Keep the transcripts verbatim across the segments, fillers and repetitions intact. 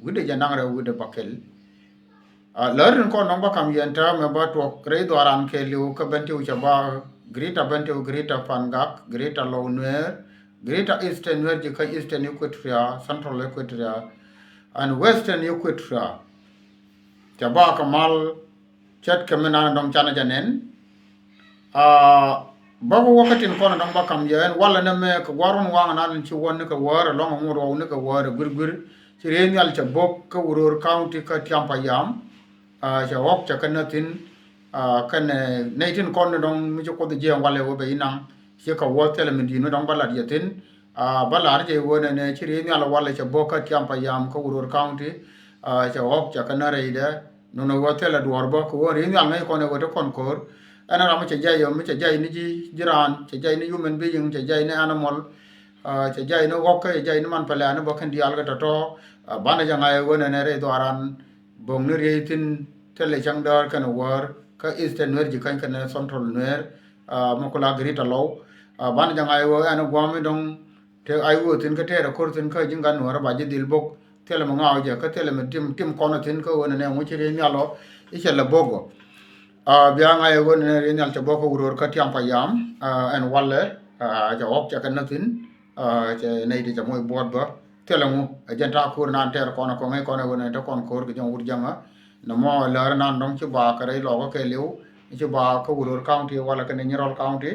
wi̱cdɛ jɛ naŋ rɛw wi̱cdɛ bäkɛl. Lär tin kɔn nɔŋ bä ka̱m yɛn täämɛ bä tuɔk rɛy dhuaaran kɛɛliw kä Bentiu cɛ ba, Greater Bentiu, Greater Pangak, Greater Lou Nuer, Greater Eastern Nuer ji̱ kä Eastern Equatoria, Central Equatoria, and Western Equatoria. Cɛ ba kɛ mal ce̱tkɛ mi nan dɔ̱ŋ canɛ jɛ nɛn. Bä kɛ wä kä tin kɔn dɔ̱ŋ bä ka̱m yɛ ɛn walɛ nɛ mɛ kɛ gua̱r wun waŋ nan ci wä ni kɛ wäär ɛlɔ̱ŋ ŋot rɔw ni kɛ wäär ɛ guir guir. Ci riey nhial cɛ bo̱k kä Uror County kä Tiampayam. Cɛ ɣɔk cɛ kɛ nä thi̱n. Kɛnɛ nɛy tin kɔn ni dɔ̱ŋ mi ci Kuoth jiɛɛŋ walɛ wä bɛ inaŋ. Ci kɛ wä thilɛ mi di̱i̱t mi dɔ̱ŋ bä lat yɛ thi̱n. Bä lar jɛ wä nɛnɛ ci riey nhial walɛ cɛ bo̱k kä Tiampayam kä Uror County. Cɛ ɣɔk cɛ kɛ nä rɛydɛ. Nunɛ wä thilɛ duɔ̱ɔ̱r bä kɛ wä riey nhial ŋäc kɔn ɛ wä ti kɔn ko̱r. Ɛn ram mi cɛ jay yɛ mi cɛ jay ni ji̱ ji̱ raan, cɛ jay ni human being, cɛ jay ni animal. Cɛ jay ni ɣɔk kä cɛ jay ni man pɛlɛ ani bä kɛn diaal kɛ tɔ̱tɔ̱. Banɛ jɛ ŋa̱c ɛ wä nɛnɛ rɛy dhuaaran bo̱ŋ ni riey thi̱n thilɛ cäŋ däär kɛnɛ wäär kä Eastern Nuer ji̱ käny kɛnɛ Central Nuer. Mi kula Greater Lou. Banɛ jɛ ŋa̱c ɛ wä ɛn gua̱a̱m mi dɔ̱ŋ te ay wä thi̱n kä tɛɛr ɛ ko̱r thi̱n kä ji̱ ŋa̱n nuäärä ba ji̱ dhil bo̱k. Thilɛ mi ŋa̱a̱k jɛ kä thilɛ mi tim tim kɔn thi̱n kä ɣöö nɛnɛ ŋuci riey nhial ɔ i̱ cɛ lɛ bo̱k ɔ. Bia ŋa̱c ɛ ɣöö nɛnɛ riey nhial cɛ bo̱k kä Uror kä Tiampayam. Ɛn walɛ cɛ ɣɔk cɛ kɛ nä thi̱n. Cɛ nɛy ti cɛ moc buɔ̱ɔ̱t bä thilɛ ŋu ɛ jɛn ta̱a̱ ko̱r nan tɛɛr kɔn ɛ kɔŋ ɛ kɔn ɛ ɣöö nɛnɛ te kɔn ko̱r kɛ jɛn wut jäŋä. Nɛ mɔ lär nan dɔ̱ŋ ci ba kɛ rɛy lɔkä kɛɛliw ci ba kä Uror County walɛ kɛnɛ Nyirol County.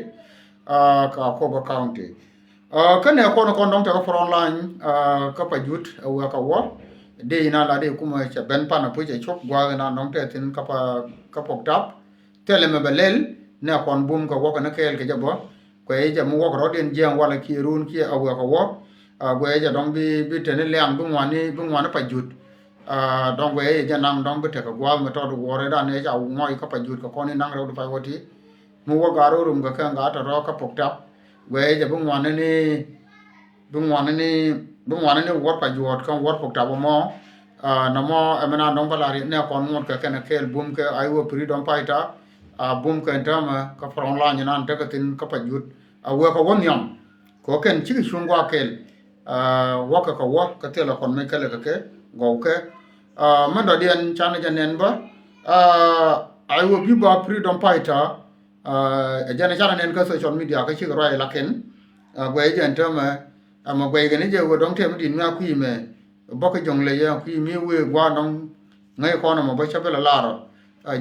Kä Akobo County. Kä nɛ kɔn kɔn dɔ̱ŋ tekɛ front line kä Pajut ɛ wek a wä. Dee ina la dee kumɛ cɛ ben pan a puc ɛ cop gua̱a̱k ina dɔ̱ŋ tɛ thi̱n kä pa kä Pok Tap. Thilɛ mɛ bɛ lɛl nɛ kɔn bum kɛ wä kɛ ni kɛɛl kɛ jɛ bä. Kuɛ jɛ mi wäk rɔ̱diɛn jiɛɛŋ walɛ kiɛ run kiɛ a wek a wä. Guɛ jɛ dɔ̱ŋ bi bi teni liaŋ bi ŋuani bi ŋuani Pajut. Dɔ̱ŋ guɛ jɛ naŋ dɔ̱ŋ bi tekɛ gua̱a̱k mi tɔt wuɔrɛ dan ɛ ca ŋɔc kä Pajut kɛ kɔn in naŋ rɛw di pay wä ti. Mi wä gar rum kɛ kɛn gat tɔ̱tɔ̱ kä Pok Tap. Guɛ jɛ bi ŋuani ni bi ŋuani ni bi ŋuani ni wuɔr Pajut kä wuɔr Pok Tap mɔ. Nɔmɔ ɛmɛ na dɔ̱ŋ bä la riet nɛ kɔn ŋuɔt kɛ kɛn kɛɛl bum kɛ ay wä Freedom Fighter. Bum kɛ täämɛ kä front line nan tekɛ thi̱n kä Pajut. A wek a wä nhiam kɛ wä kɛn cikɛ cuŋ gua̱a̱k kɛɛl. Wäkɛ kɛ wä kä thilɛ kɔn mi kɛlɛ kɛ kɛ gɔw kɛ. Mɛn dɔ̱diɛn canɛ jɛ nɛn bä. Ay wä bi ba Freedom Fighter. Ɛ jɛn ɛ canɛ nɛn kä social media kä cikɛ ruac lakin guɛy jɛn täämɛ. Ɛmɛ guɛy kɛn jɛ wä dɔ̱ŋ tɛm di̱t mi a kui̱ mɛ bä kä jɔ̱ŋ lɛ yɛ kui̱ mi wee gua̱a̱ dɔ̱ŋ ŋäc kɔn ɛmɛ bä cä bi lɛ lar ɔ.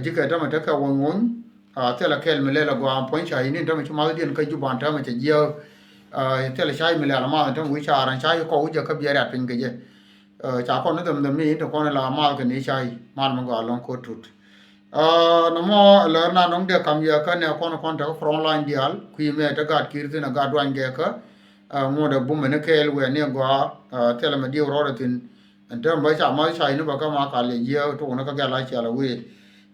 Ji̱ kɛ tämɛ tekɛ wuny wuny. Thilɛ kɛl mi lɛl agɔaa puɔ̱ny ca yini tämɛ ci mathdiɛn kä Juba tämɛ cɛ jiääk. Thilɛ ca mi lɛl amath tämɛ wi̱c ca ran ca kɔw jɛ kä biɛ riat piny kɛ jɛ. Ca kɔn ni dhɛm dhɛm mi te kɔn la amath kɛ ni ca mal mi gɔaa lɔŋ ko tut. Nɔmɔ lär na nɔŋ dee kam yɛ kä nɛ kɔn kɔn te kä front line diaal kui̱ mɛ te gat kir thin a gat duany gɛ kä. Ŋuɔt ɛ bum ni kɛɛl wɛ ni gɔaa. Thilɛ mɛ diw rɔɔdɛ thin. Ɛn täämɛ bä ca math ca yini bä kä ma kal yɛ jiɛ tok ni kä gɛl a cial a wee.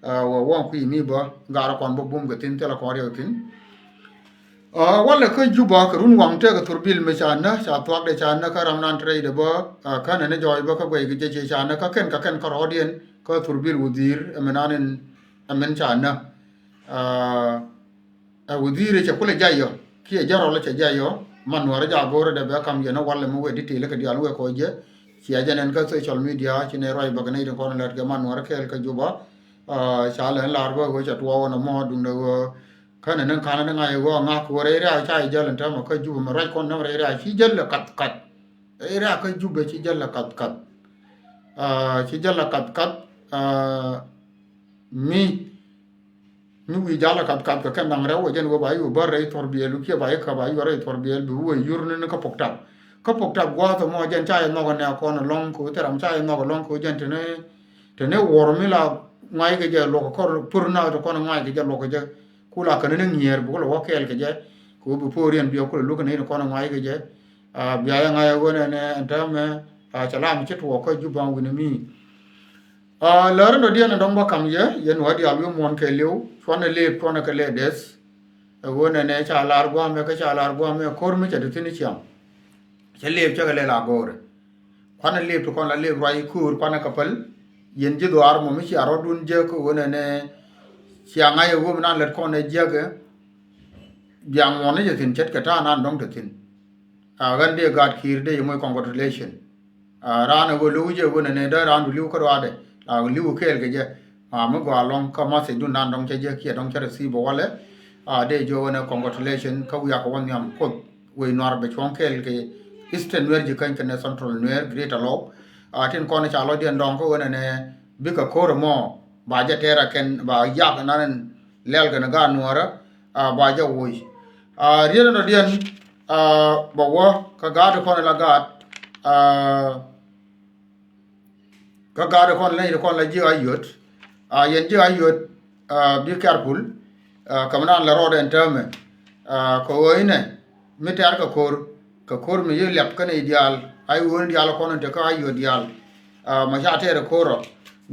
Wä wɔŋ kui̱ mi bä gat kɔn bä bum kɛ thin thilɛ kɔn riɛw thin. Walɛ kä Juba kɛ run waŋ tëëkɛ thurbil mi ca nä ca thuakdɛ ca nä kä ram nan te rɛydɛ bä. Kä nɛn ni jɔɔc bä kä guɛy kɛ jɛ ci ca nä kä kɛn kä kɛn kä rɔɔdiɛn kä thurbil wudhiir ɛmɛ nan in ɛmɛn ca nä. Ɛ wudhiir cɛ kulɛ jay yɔ kiɛ jɛ rɔl cɛ jay yɔ. Man nuɔrä ja go̱o̱rä dɛ bɛ kam yɛn walɛ mi wɛ detail kɛ diaal wɛ kɔ jɛ. Cia jɛ nɛn kä social media ci nɛ ruac bä kɛ nɛy tin kɔn lɛt kɛ man nuɔrä kɛɛl kä Juba. Ca lɛn lar bä wee ca tuɔɔk nɔmɔ duundɛ wee. Kä nɛn ni ka̱n ni ŋa̱c wee ŋa̱k wee rɛy riaak ca jɛ jäl ɛn täämɛ kä Juba mɛ ruac kɔn nɛm rɛy riaak ci jäl lɛ kath kath. Rɛy riaak kä Juba ci jäl lɛ kath kath. Ci jäl lɛ kath kath. Mi mi wi̱i̱ jalä kath kath kɛ kɛn da̱ŋ rɛw ɛ jɛn wee ba yuɔ bär rɛy thuɔr biɛl kiɛ ba ikä ba yuɔ rɛy thuɔr biɛl bi wee yur ni ni kä Pok Tap. Kä Pok Tap gua̱a̱th ɛmɔ jɛn ca yɛ nhɔk ɛnɛ kɔn ɛlɔŋ kɛ wee thil ram ca yɛ nhɔk ɛlɔŋ kɛ wee jɛn teni teni wuɔr mi la ŋuac kɛ jɛ luɔk kɔr pur na ti kɔn ŋuac kɛ jɛ luɔk kɛ jɛ. Ku la kɛn ni ŋi̱eer bi ku la wä kɛɛl kɛ jɛ kɛ wee bi poor yɛn biɛ ku la luɔk kɛ ni ti kɔn ŋuac kɛ jɛ. Bia yɛ ŋa̱c ɛ wee nɛnɛ ɛn täämɛ. Ca lam ci tuɔɔk kä Juba wi̱ni mi. Lär in dɔ̱diɛn in dɔ̱ŋ bä ka̱m yɛ yɛn wä diaal wi̱i̱ muɔ̱ɔ̱n kɛɛliw cuɔnɛ lëëp cuɔnɛ kɛ lɛ deth. Ɛ ɣöö nɛnɛ ca lar gua̱a̱mɛ kä ca lar gua̱a̱mɛ ko̱r mi cɛ ti thi̱n i̱ ciaŋ. Cɛ lëëp cä kɛ lɛ la go̱o̱rɛ. Kuanɛ lëëp ti kɔn la lëëp ruac i̱ ko̱o̱r kuanɛ kɛ päl. Yɛn ji̱ dhuaar mɔ mi cia rɔ̱dun jek ɣöö nɛnɛ cia ŋa̱c ɛ ɣöö mi nan lät kɔn ɛ jiäkɛ. Biaŋ muɔ̱ɔ̱n ni cɛ thi̱n ce̱tkɛ ta̱a̱ nan dɔ̱ŋ te thi̱n. A ɣän dee gaat ki̱i̱r dee yɛ moc congratulation. Raan ɛ ɣöö lo̱w jɛ ɣöö nɛnɛ dee raandu li̱w kä ruaadɛ la li̱w kɛɛl kɛ jɛ. Mi gɔaa ɛlɔ̱ŋ kä message dun dan dɔ̱ŋ cä jɛ kiɛ dɔ̱ŋ cä receive walɛ. Dee jɛ ɣöö nɛ congratulation kä wiak kɛ wä nhiam Kuoth wec Nuäär bɛ cuɔ̱ŋ kɛɛl kɛ Eastern Nuer ji̱ käny kɛnɛ Central Nuer Greater Lɔw. Tin kɔn ca lɔcdiɛn dɔ̱ŋ kä ɣöö nɛnɛ bikɛ ko̱r ɛmɔ ba jɛ tɛɛr a kɛn ba yak nan in lɛl kɛn gaat Nuäärä ba jɛ woc. Riet in dɔ̱diɛn bɛ wä kä gaat kɔn la gaat kä gaat kɔn leny kɔn la ji̱ a yöt. Yɛn ji̱ a yöt, be careful. Kɛ mi naan la rɔɔdɛ ɛn täämɛ kɛ ɣöö inɛ mi tɛ̈r kɛ ko̱r kɛ ko̱r mi yi liap kä nɛy diaal a i̱ ɣööni diaal kɔn in te kä a yöt diaal. Ma ca tɛɛr ɛ ko̱r ɔ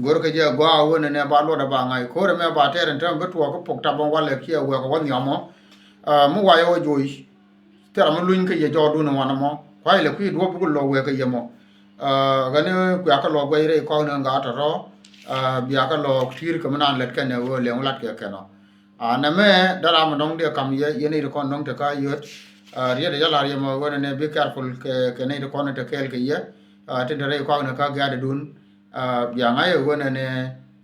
go̱r kɛ jɛ gɔaa ɣöö nɛnɛ ba luɔtdɛ ba ŋa̱c ko̱r ɛmɛ ba tɛɛr ɛn täämɛ bi tuɔɔk kä pok tap ɛn walɛ kiɛ wɛɛk ɛ wä nhiam ɔ. Mi wacɛ wä joc thil ram mi luny kä yɛ jɔɔkdun in wanɛ mɔ kuay lɛ kui̱ duɔ̱p bikɛ lɔ wëë kä yɛ mɔ. Ɣän ni kuiakä lɔ guɛc rɛy kɔn ni ŋa̱ tɔ̱tɔ̱. Biakä lɔ ti̱i̱r kɛ mi naan lät kɛn ɛ ɣöö lɛŋ lat kɛ kɛn ɔ. Nɛmɛ dee ram mi dɔ̱ŋ dee kam yɛ yɛn i̱ ti kɔn dɔ̱ŋ te kä yöt. Riet ɛ jɛ lar yɛ mɔ ɣöö nɛnɛ be careful kɛ kɛ ni ti kɔn te kɛɛl kɛ yɛ. Tin te rɛy kɔn ni kä gɛ̈ɛ̈dädun. Bia ŋa̱c ɛ ɣöö nɛnɛ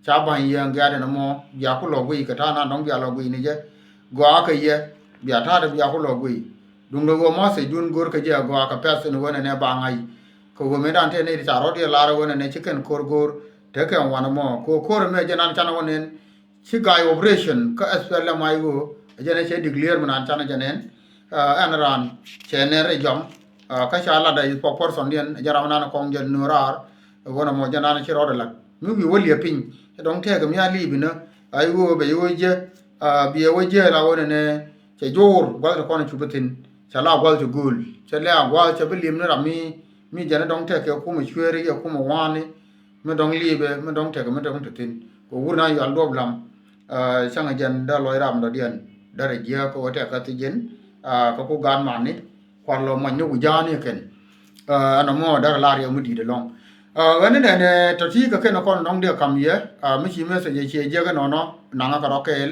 ca ba̱ny yɛ gɛ̈ɛ̈dɛ nɔmɔ bia ku lɔ guiy kɛ ta̱a̱ nan dɔ̱ŋ bia lɔ guiy ni jɛ. Gɔaa kɛ yɛ bia ta̱a̱dɛ bia ku lɔ guiy. Duundɛ ɣöö message dun go̱r kɛ jɛ a gɔaa kɛ pɛ̈th in ɣöö nɛnɛ ba ŋa̱c. Kɛ ɣöö mëëdan tëë nɛy ti ca rɔ̱t yɛ lar ɣöö nɛnɛ ci kɛn ko̱r go̱r tekɛ wanɛ mɔ kɛ ɣöö ko̱r ɛmɛ jɛ nan canɛ wä nɛn. Ci guy operation kä S P L M I ɣöö ɛ jɛn ɛ cɛ declare mi naan canɛ jɛ nɛn. Ɛn raan cɛ nɛn rɛ jɔm. Kä ca lat ɛ spokesperson diɛn ɛ jɛn ram nan kɔŋ jɛ nööraar. Ɛ ɣöö nɛ mɔ jɛ nan ci rɔɔdɛ lat mi wi̱i̱ wä liɛ piny. Ɛ dɔ̱ŋ tɛɛkɛ mi a liip inä a i̱ ɣöö bɛ i̱ ɣöö jɛ. Biɛ wä jɛ la ɣöö nɛnɛ cɛ jo̱o̱r gua̱th ti kɔn cupä thi̱n. Cɛ la gua̱th cɛ gööl cɛ lɛ a gua̱th cɛ bi liep ni ram mi mi jɛn ɛ dɔ̱ŋ tɛɛkɛ kumɛ cueeri yɛ kumɛ wa̱a̱ni. Mi dɔ̱ŋ liipɛ mi dɔ̱ŋ tɛkɛ mi dɔ̱ŋ te thi̱n kɛ wur na yual duɔp lam. Cäŋ jɛn dee lɔc ram dɔ̱diɛn dee rɛ jiääk kɛ wä tɛk kä thi̱c jɛn. Kɛ ku gaat mani kual lɔ mɔny ni wi̱c ja̱a̱ni kɛn. Ɛn ɛmɔ dee rɛ lar yɛ mi di̱i̱t ɛlɔ̱ŋ. Ɣän ni nɛnɛ tɔ̱ ti kɛ kɛn kɔn dɔ̱ŋ dee kam yɛ mi ci message ciɛ jiäk ɛnɔnɔ naŋä kɛ rɔ kɛɛl.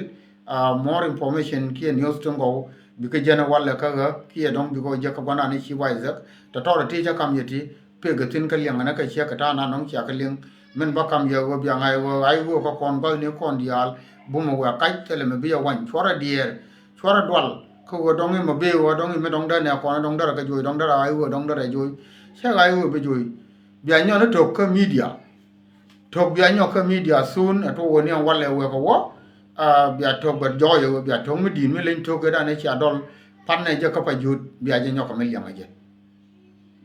More information kiɛ news ti ŋɔw bikɛ jɛn walɛ kä ɣä kiɛ dɔ̱ŋ bikɛ jɛ kä gua̱ndan i̱ ci waithäk tɔ̱tɔ̱ rɛ ti cä kam yɛ ti. Pekɛ thi̱n kä liɛŋ ɛn ɛ kɛ ciek kɛ ta̱a̱ nan nɔŋ ciakɛ liŋ. Min bä kam yɛ ɣöö bia ŋa̱c ɣöö a i̱ ɣöö kä kɔn gua̱thni kɔn diaal bumɛ wɛ̈ɛ̈ kac thilɛ mi bi yɛ wany cuɔrɛ diɛɛr. Cuɔrɛ dual kä ɣöö dɔ̱ŋ i̱ mɛ bee ɣöö dɔ̱ŋ i̱ mi dɔ̱ŋ dee nɛ kɔn dɔ̱ŋ derɛ kɛ joc dɔ̱ŋ derɛ a i̱ ɣöö dɔ̱ŋ derɛ joc. Cɛ ɣa̱c i̱ ɣöö bi joc. Bia nyɔn i̱ to̱k kä media. To̱k bia nyɔk kä media soon ɛ tuɔk ɣöö ni ɛn walɛ wek ɛ wä. Bia to̱k bɛ jɔɔc ɛ ɣöö bia to̱k mi di̱i̱t mi leny to̱k ëëdan i̱ cia dɔl. Pan nɛ jɛ kä pa juut bia jɛ nyɔk kɛ mi liɛŋ ɛ jɛ.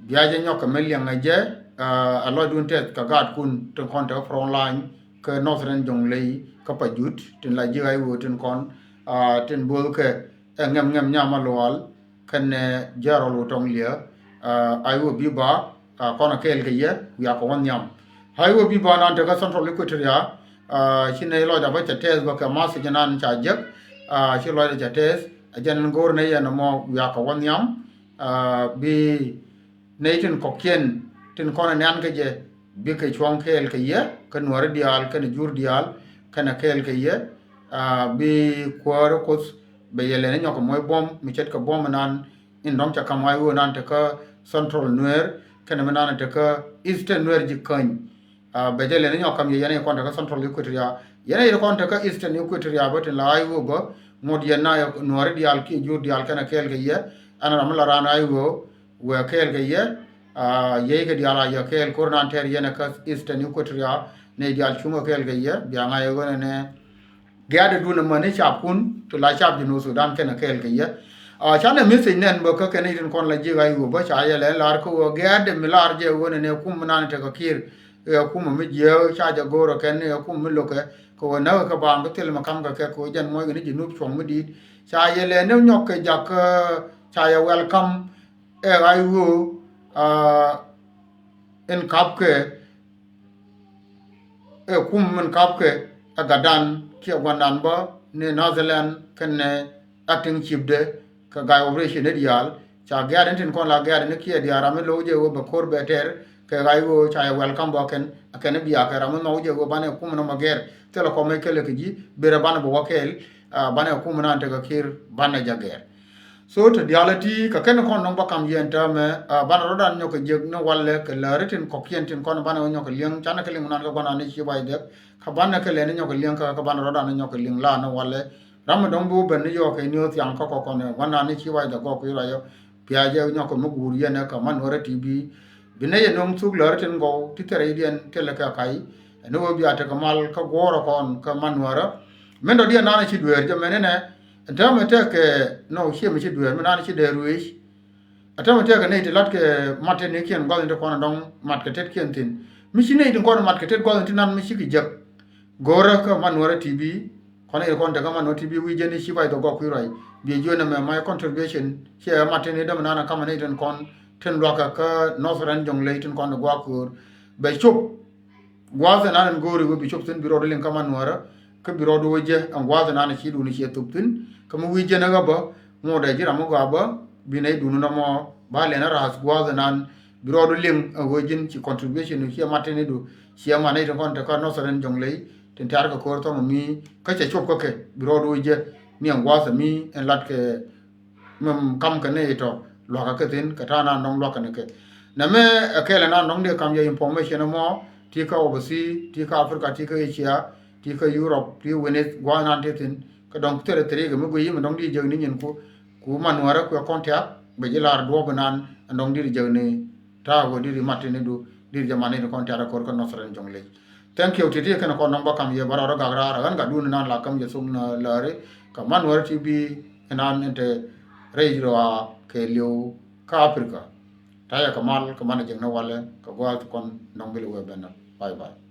Bia jɛ nyɔk kɛ mi liɛŋ ɛ jɛ. A lɔcdun tɛth kɛ gaatkun tin kɔn te front line kɛ Northern Jonglei kä pa jut tin la ji̱ ɣa̱c ɣöö tin kɔn tin bo̱o̱th kɛ ɛ ŋɛm ŋɛm nyam a lual kɛnɛ jɛrɔl wä tɔŋ liɛ. A i̱ wä bi ba kɔn a kɛɛl kɛ yɛ wiak kɛ wä nhiam. A i̱ wä bi ba nan te kä Central Equatoria. Ci nɛy lɔcda bä cɛ tɛth bä kɛ math ci jɛ nan ca jek. Ci lɔcda cɛ tɛth a jɛn go̱o̱r nɛ yɛn ɛmɔ wiak kɛ wä nhiam. Bi nɛy tin kɔ̱kiɛn tin kɔn ɛ nian kä jɛ bikɛ cuɔ̱ŋ kɛɛl kɛ yɛ kä nuääri diaal kɛnɛ jur diaal kɛnɛ kɛɛl kɛ yɛ. Bi kuäär kuoth bɛ yɛ lɛn inyɔk kɛ muɔc buɔ̱m mi ce̱tkɛ buɔ̱m inan in dɔ̱ŋ ca ka̱m a i̱ ɣöö nan te kä Central Nuer kɛnɛ mi nan te kä Eastern Nuer ji̱ käny. Bɛ jɛ lɛn inyɔk kam yɛ yɛn i̱ kɔn te kä Central Equatoria yɛn i̱ kɔn te kä Eastern Equatoria bä tin la a i̱ ɣöö bä ŋot yɛn na nuääri diaal kiɛ jur diaal kɛnɛ kɛɛl kɛ yɛ. Ɛn ram mi la raan a i̱ ɣöö wëë kɛɛl kɛ yɛ. Yiey kɛ diaal a yɛ kɛɛl ko̱r nan tɛɛr yɛn ɛ kä Eastern Equatoria nɛy diaal cuŋ kɛ kɛɛl kɛ yɛ bia ŋa̱c ɛ ɣöö nɛnɛ. Gɛ̈ɛ̈dɛ dun ɛmɛ ni capkun ti la cap Jinub Sudan kɛnɛ kɛɛl kɛ yɛ. Canɛ message nɛn bä kä kɛn itin kɔn la ji̱ ɣa̱c ɣöö bä ca yɛ lɛ lar kä ɣöö gɛ̈ɛ̈dɛ mi lar jɛ ɣöö nɛnɛ kum mi nan tekɛ Kiir. Ɛ kum mi jiääk ca jɛ go̱o̱rä kɛn ɛ kum mi lo̱kɛ kɛ ɣöö näkɛ kɛ baaŋ kä thil mi ka̱m kɛ kɛ kɛ ɣöö jɛn muɔckɛ ni Jinub cuɔ̱ŋ mi di̱i̱t. Ca yɛ lɛ ni nyɔk kɛ jak kä ca yɛ welcome. Ɛ ɣa̱c ɣöö in kapkɛ ɛ kum min kapkɛ ɛ gatdan kiɛ gua̱ndan bä ni Netherland kɛnɛ acting chiefdɛ kɛ guy operation ni diaal. Ca gɛ̈ɛ̈r in tin kɔn la gɛ̈ɛ̈r in kiɛ diaal ram mi lo̱k jɛ ɣöö bɛ ko̱r bɛ tɛr kɛ ɣa̱c ɣöö ca yɛ welcome bä kɛn ɛ kɛn i̱ bia kɛ ram mi nhɔk jɛ ɣöö banɛ kum nɔmɔ gɛr thilɛ kɔm ɛ kɛlɛ kɛ ji̱ berɛ banɛ bɛ wä kɛɛl. Banɛ kum nan tekɛ Kiir banɛ jɛ gɛr. So te diaal ɛ ti kɛ kɛn kɔn nɔŋ bä kam yɛn täämɛ, ah, banɛ rɔ̱dan nyɔk kɛ jiäk ni walɛ kɛ lääri tin kɔ̱kiɛn tin kɔn banɛ wä nyɔk kɛ liɛŋ, canɛ kɛ liŋ nan kɛ gua̱nan ni ci wac dhɛk, kä banɛ kɛ lɛni nyɔk kɛ liɛŋ kä, kä banɛ rɔ̱dan ni nyɔk kɛ liŋ la ni walɛ. Ram mi dɔ̱ŋ bi wä ben ni yɔɔk kɛ ni wä thiaŋ kä kɔkɔn ɛ gua̱nan ni ci wac dhɛk gɔɔk kui̱ ruac ɔ, pia jɛ nyɔk kɛ mi guur yɛn ɛ kɛ man wärä ti bi. Bi nɛ yɛ no̱o̱ŋ thuk lääri tin gɔw ti thɛrɛ idiɛn thilɛ kɛ ka̱c. Ɛn ni wä bia tekɛ mal kä guɔ̱ɔ̱rä kɔn kä man wärä. Min dɔ̱diɛn nan ci dueer jɛ mɛn inɛ. Ɛn täämɛ tekɛ nɔ ciɛ mi ci dueer mi nan ci dee ruëëc. Ɛ täämɛ tekɛ nɛy ti latkɛ mat tɛtnikiɛn gua̱th in ti kɔn dɔ̱ŋ mat kɛ tetkiɛn thi̱n. Mi ci nɛy ti kɔn mat kɛ tet gua̱th in ti nan mi ci kɛ jek. Go̱o̱rä kä man wärä ti bi. Kɔn in kɔn tekɛ man wärä ti bi wi̱i̱ jɛn i̱ ci bac dhɔk gɔk kui̱ ruac. Biɛ jiön ɛmɛ my contribution. Ciɛ mat tɛtni däm nan ɛ kamɛ nɛy tin kɔn tin luakä kä Northern Jonglei tin kɔn gua̱a̱k köör. Bɛ cop. Gua̱a̱th ɛnan ɛn go̱o̱ri wee bi cop thi̱n bi rɔɔdu liŋ kä man nuäärä. Kä bi rɔɔdu wee jɛ ɛn gua̱a̱th ɛnan ɛ ci duuni ciɛ thop thi̱n. Kä mi wi̱i̱ jɛn ɛ ɣä bä. Ŋuɔ̱t ɛ ji̱ ram mi gɔaa bä. Bi nɛy duuni nɔmɔ ba lɛn ɛ ra̱a̱th gua̱a̱th ɛnan. Bi rɔɔdu liŋ ɛ ɣöö ji̱n ci contribution ciɛ mat tinidu. Ciɛ man nɛy tin kɔn te kä Northern Jonglei. Tin tɛ̈r kɛ ko̱r thɔm mi kä cɛ cop kä kɛ. Bi rɔɔdu wee jɛ. Ni ɛn gua̱a̱th ɛ mi ɛn lat kɛ mi kam kɛ ni tɔ luakä kɛ thi̱n kɛ ta̱a̱ nan dɔ̱ŋ luakä ni kɛ. Nɛ mɛ ɛ kɛɛl ɛnan dɔ̱ŋ dee kam yɛ information ɛmɔ ti kä overseas, ti kä Africa, ti kä Asia, ti kä Europe, ti wi̱nith gua̱a̱th nan ti thi̱n. Kä dɔ̱ŋ thilɛ thil kɛ mi guiy mi dɔ̱ŋ di jek ni nyin ku, ku man nuäärä kuɛ contact bɛ ji̱ lar duɔ̱ɔ̱p ɛnan ɛn dɔ̱ŋ di jek ni ta̱a̱ wä di ri mat tinidu di ri jɛ man ni kɔn tiat ɛ ko̱r kä Northern Jonglei. Thank you. Ti̱ti̱ kɛn kɔn nɔmba kam yɛ bä rɔɔd ɛ gak raar ɛ ɣän gat duun inan la käm jɛ thok ni lääri. Kɛ man wärä ti bi inan in te rɛy rɔa kɛ liw kä Africa. Ta̱yɛ kɛ mal kɛ man ɛ jek ni walɛ kɛ gua̱a̱th kɔn nɔŋ bi lɛ wee ben. Bye bye.